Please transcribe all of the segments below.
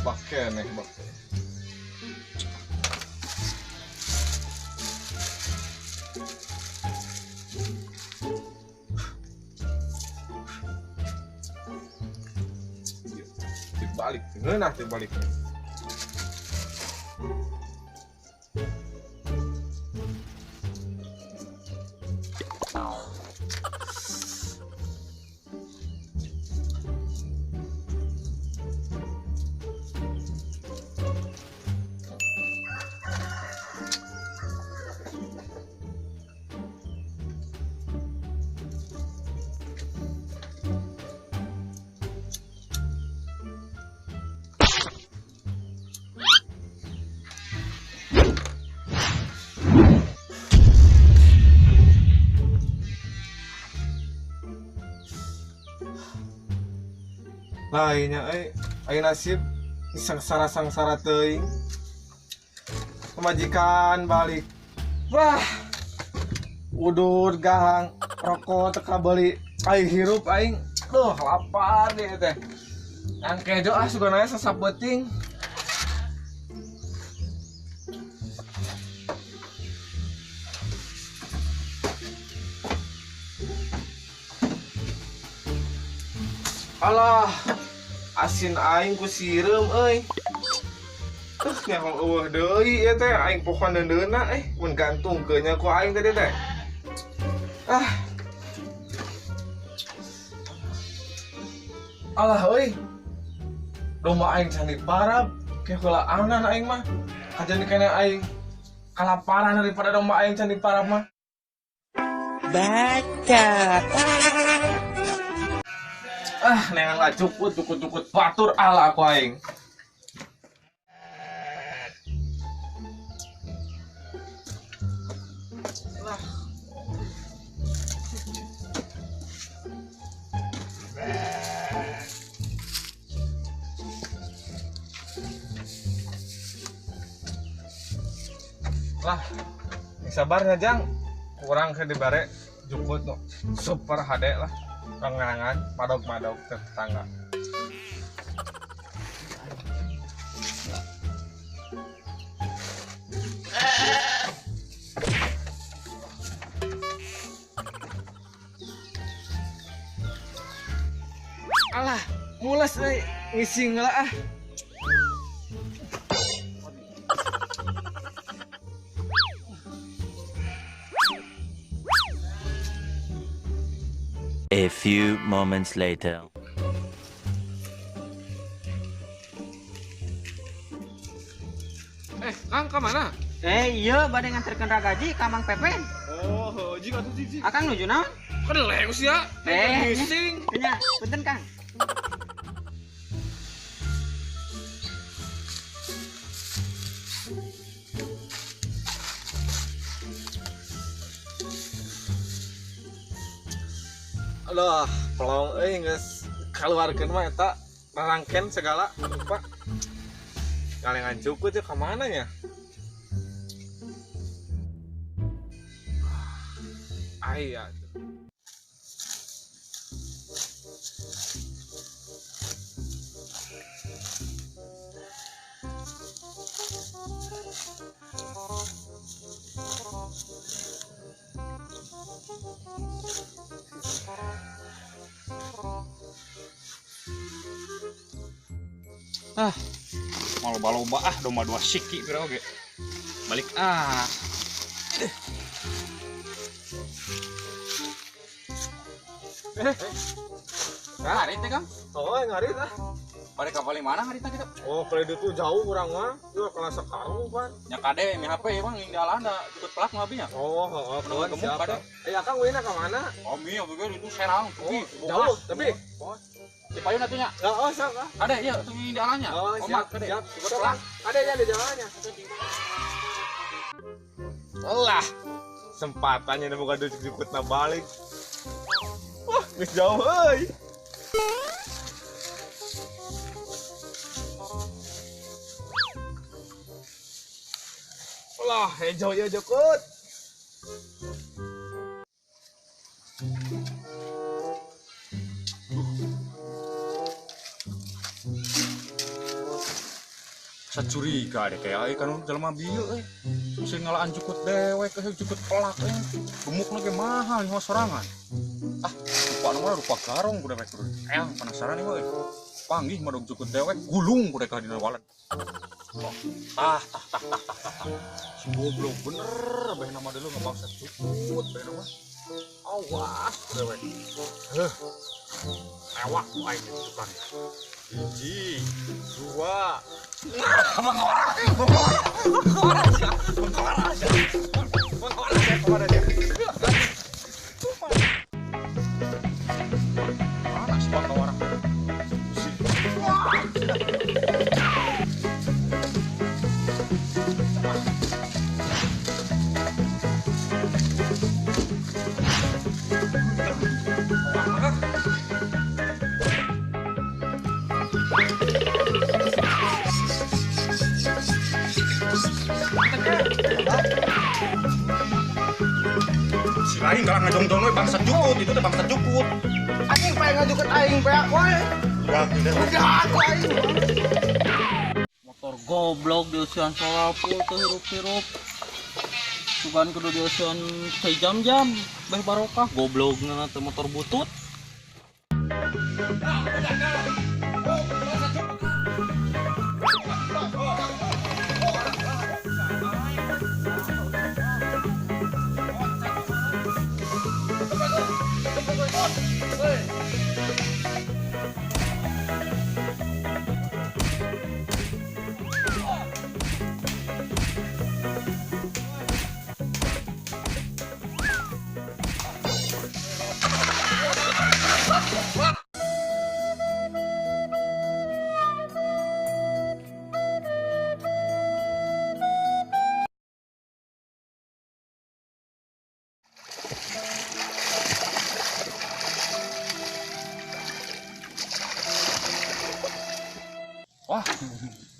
Loba keneh bak. Dibalik, ngeunah dibalik. Lainnya euy, aya nasib sangsara-sangsara teuing. Pemajikan balik. Wah. Udud gahang, rokok teu kabeuli. Aing hirup aing. Duh, lapar deh teh. Yang kejo ah sugana sasapeuting. Alah, asin aing ku sireum euy. Nyaho eueuh deui ieu teh aing pohon deundeuna mun gantungkeun nya ku aing tadi teh. Ah. Alah euy. Domba aing can diparab, ke heulaanan aing mah. Kajan kana aing kalaparan daripada domba aing can diparab mah. Baca. Ah, neangan lah cukut, cukut, cukut batur ala aku aing. Lah. Lah, sabarnya Jang, kurang ke dibare jukut no. Super hade lah. Pengerangan madog-madog ke tetangga. Alah, mules euy, ngising lah ah. A few moments later. Kang ke mana? Iya, bade nganterkeun ragaji ka Mang Pepen. Oh, heuh, atuh jig. Akang nuju naon? Kedelai sia. Ngising. Nya, punten Kang. Aduh, pelong euy geus kaluarkeun mah eta rarangken segala lupa. Kalengan cukut ya ka mana nya? Aya. Ah, mau loba-loba ah, domba dua siki pira oge. Balik ah. Ngarit teh, Kang? Oh, ngarit ah. Balik ka paling mana ngarit kita? Oh, kalau itu jauh urang mah. Ieu kelas sekarung pan. Nya kade mi HP emang di alanda ikut pelak mah abinya. Oh, heeh, gemuk kade. Akang weuna ka mana? Oh, mi abi ge itu Serang, oh, jauh tapi. Di payun atuh nya. Oh, sok ah. Kade ieu tuh di alanya. Oh, siap, kade. Siap. Siap. Kade nya di jalannya. Lah, sempatannya buka jukut-jukutna balik. Wah, geus jauh euy. Lah, hejo ya jukut. Curiga deh kayak aing kan jelema bieu euy. Sing ngalaan jukut dewek euy jukut pelak euy. Gemukna ge mahal nyawa sorangan. Ah, rupa nu mah rupa garong ku dewek kudu. Eyang penasaran ieu euy. Panggih mah dog jukut dewek gulung ku dek dina walet. Ah, tah tah tah tah tah. Si goblok bener beh nama deuleu ngabangsa jukut beh nama. Awas ku dewek. Heuh. Lewat ku aing tukang. 1, 2. Mana si bangka orang? Si lain kalau ngajong-jong we bangsa jukut, itu teh bangsa jukut. Anjing pengen ngajukut aing peak wae. Udah aku aing. Motor goblok di usian solapul teu hirup-hirup. Sugan kudu di usian teh jam-jam beh barokah goblok na teh motor butut. Wah,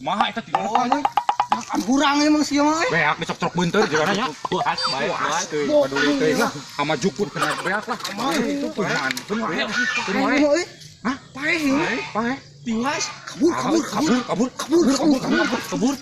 maha eta tinggal. Oh, anjing. Kurang emang sih mah euy. Beak dicocok beunteur jigana nya. Puas bae Puas teuing, paduli teuing lah. Sama jukut kena beak lah. Itu beunaan. Beun wae. Beun wae. Paeh euy. Hah? Paeh ini. Paeh. Tiwas. Kabur kabur Kabur, kabur, kabur, kabur, kabur, kabur.